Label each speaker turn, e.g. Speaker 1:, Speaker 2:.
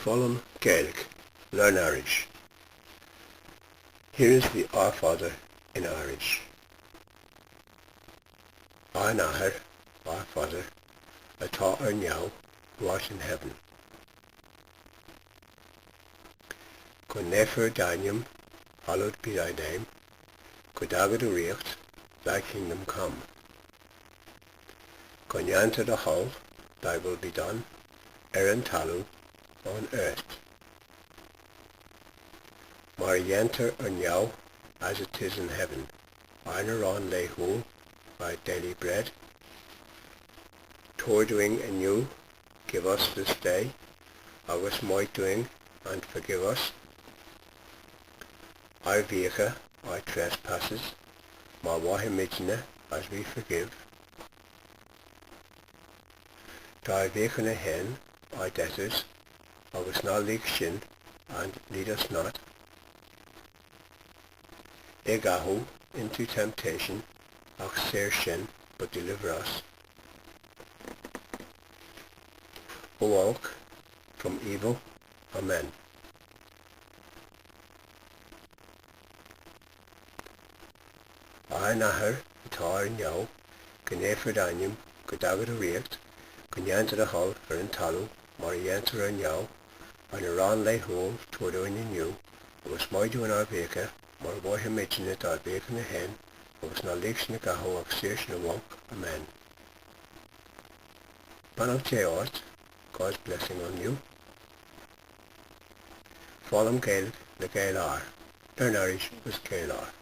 Speaker 1: Foghlaim Gaeilge, Learn Irish. Here is the Our Father in Irish. Ár nAthair, Our Father, atá ar neamh, who art in heaven. Go naofar d'ainm, hallowed be thy name, go dtaga do ríocht, thy kingdom come. Go ndéantar do thoil, thy will be done, ar an talamh, on earth. Mar a dhéantar ar neamh, as it is in heaven. Ár n-arán laethúil, our daily bread. Tabhair dúinn inniu, give us this day, agus maith dúinn, and forgive us, ár bhfiacha, our trespasses, mar mhaithimidne, as we forgive, dár bhfiachanna féin, our debtors, agus ná lig sinn, and lead us not, i gcathú, into temptation, ach saor sinn, but deliver us, ó olc, from evil. Amen. Ár nAthair atá ar neamh, go naofar d'ainm, go dtaga do ríocht, go ndéantar do thoil ar an talamh mar a dhéantar ar neamh, ár n-arán laethúil tabhair dúinn inniu, agus maith dúinn ár bhfiacha, mar a mhaithimidne dár bhfiachanna féin, agus ná lig sinn i gcathú ach saor sinn ó olc. Amen. Beannacht Dé ort, God's blessing on you. Foghlaim Gaeilge le Gael-R. Learn Irish with Gael-R.